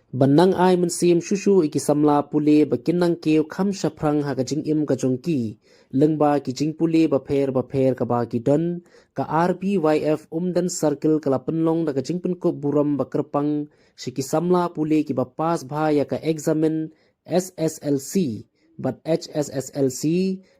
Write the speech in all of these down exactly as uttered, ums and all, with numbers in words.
Ban nang ai mynsiem shuh shuh ïa ki samla pule ba kin nang kiew kham shaphrang ha ka jingim ka jong ki lyngba ki jingpule bapher bapher kaba ki don, ka R B Y F Umden Circle ka la pynlong da ka jingpynkup burom ba kyrpang sha ki samla pule kiba pass bha ïa ka eksamin S S L C bad H S S L C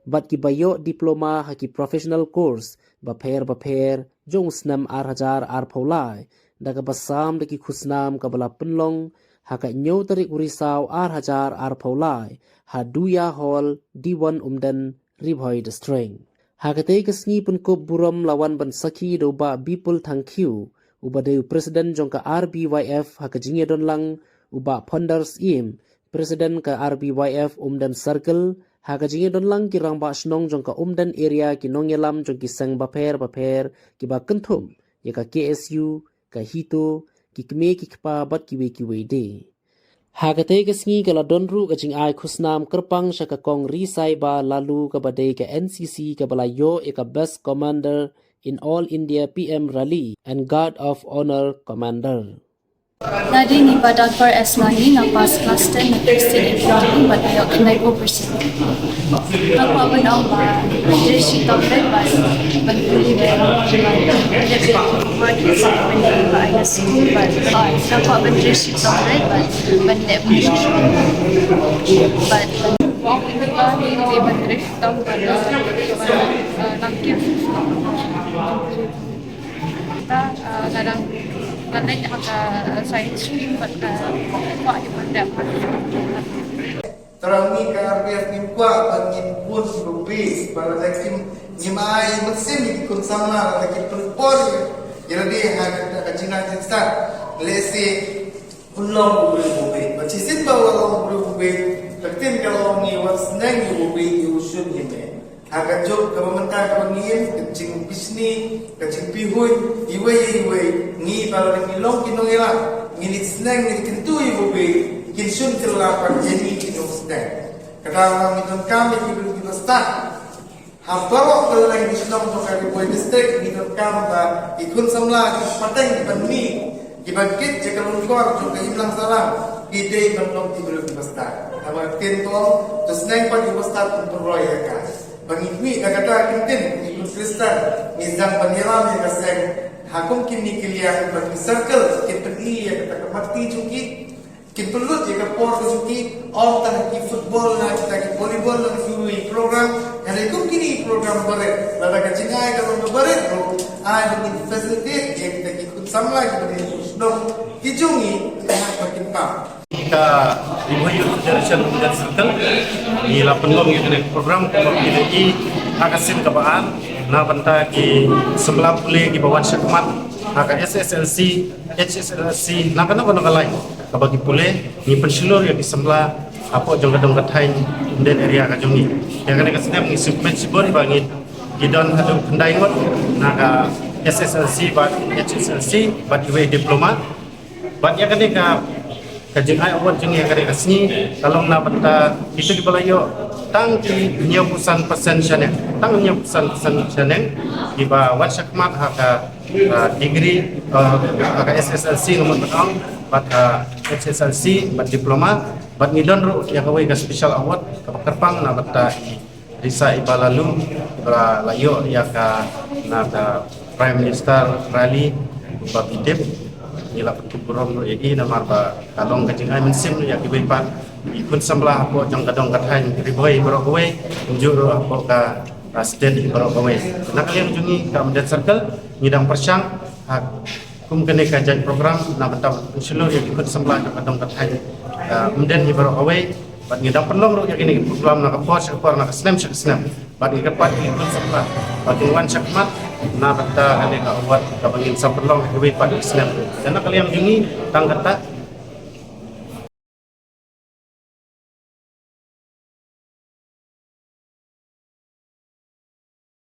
bad kiba ïoh diploma ha ki professional course bapher bapher jong u snem ar hajar arphew lai, da kaba sam da ki khusnam kaba la pynlong ha ka hynñiew tarik u Risaw ar hajar arphew lai ha Duya Hall, Diwon Umden, Ri Bhoi District. Ha katei ka sngi pynkup burom la wan ban sakhi da u Bah Bipul Thangkhiew, uba dei u President jong ka R B Y F, ha ka jingïadon lang u Bah Phondar Syiem, President ka R B Y F Umden Circle, ha ka jingïadon lang ki rangbah shnong jong ka Umden area, ki nongïalam jong ki seng bapher bapher kiba kynthup ïa ka K S U, ka HITO, ki kmie ki kpa bad kiwei kiwei de. Ha katei ka sngi ka la don ruh ka jingai khusnam kyrpang sha ka Kong Ri Saiba Laloo kaba dei ka N C C kaba la ïoh ïa ka Best Commander in All India P M Rally and Guard of Honour Commander. Nga dei Nipa Dakbar S Langi, nga pass class ten na Christian Academy bad nga ïoh khyndai phew percent. Nga kwah ban ong ba nga dei shitom bad ban pule bad ban leh bad work is when you are in a school bad nga kwah ban dei shitom bad ban leh bad ban ong ba nga dei ban dei shitom bad ban nang kiew. Ta, ah, nga dang, nga leit ha ka science stream bad nga kwah ïa ban dep. Tang ngi ka R B F ngim kwah ba ngin bun kiba bit ba lada kim, ngim ai mynsiem ïa ki khun samla lada kim pynpor ïa lade ha ka, ka jingïaid jingstad. Lehse un long u briew uba bit. Bad shisien ba u long u briew uba bit, ka ktien ka long ngi wan sneng ïa uba bit, ïa u shun ïa me. Ha ka juk kaba mynta kaba ngi im, ka jingbishni, ka jingpihuid, iwei ïa iwei, ngi ba la ngi long ki nongïalam, ngi leit sneng, ngi leit kyntu ïa uba bit, kin shun kylla pat ïa ngi ki nongsneng. Kata ngi donkam ïa ki briew kiba stad. Ha baroh ka leng ki shnong jong ka Ri Bhoi District, ngi donkam ba ki khun samla ki pateng ki ban mih, ki ban kit ïa ka longkor jong ka imlang sahlang, ki dei ban long ki briew kiba stad. Namar ktien ka ong, to sneng pat ïa uba stad, un pynroi ïa ka. Ba ngi mih na kata ka ktien, ngi khun Khristan, ngi sdang ban ïalam ïa ka seng ha kum kine ki liang, ba ki circle kin pyni ïa kata ka mat ti jong ki, kin pynlut ïa ka por ka jong ki, ym tang ki football, na kita ki volleyball, na kiwei program, hynrei kum kine ki program barit, lada ka jingai ka long barit ruh, ai ba ngin facilitate ïa kita ki khun samla kiba dei ki shnong ki jong ngi, ka hap ba kin pang. Ka Ri Bhoi Youth Federation Umden Circle, ngi la pynlong ïa kane ka program, kumba phi la ïohi ha ka sien kaba ar, na bynta ki samla pule kiba wan shakhmat ha ka S S L C, H S S L C, na kano kano ka lai kaba ki pule, ngi pynshlur ïa ki samla hapoh jong ka dong ka thaiñ Umden area ka jong ngi. Ïa kane ka snem ngi sngewkmen shibun ba ngi, ki don haduh khyndai ngut na ka S S L C bad H S S L C bad iwei diploma. Bad ïa kane ka, ka jingai award jong ngi ha kane ka sngi ka long na bynta kito kiba la ïoh tang ki hynñiewphew san percent shaneng, tang hynñiewphew san percent shaneng, kiba wan shakhmat ha ka, ah, degree, ah, ha ka S S L C, nga mut ban ong, bad, ah, H S S L C bad diploma. Bad ngi don ruh ïa kawei ka special award kaba kyrpang na bynta i Ri Saiba Laloo, ba la ïoh ïa ka, na ka Prime Minister Rally, ba phi tip. Ngi la pynkup burom ruh ïa i namar ba ka long ka jingai mynsiem ïa kiwei pat ki khun samla hapoh jong ka dong ka thaiñ Ri Bhoi baroh kawei, kumjuh ruh hapoh ka, ah, state baroh kawei. Na ka liang jong ngi ka Umden Circle, ngi dang pyrshang ha kum kane ka jait program na bynta pynshlur ïa ki khun samla jong ka dong ka thaiñ, ah, Umden hi baroh kawei. Bad ngi dang pynlong ruh ïa kine ki program na ka por sha ka por, na ka snem sha ka snem. Bad ngi kyrpad ïa ki khun samla ba kin wan shakhmat na bynta kane ka award kaba ngin sa pynlong ha kiwei pat ki snem. Te na ka liang jong ngi tang kata,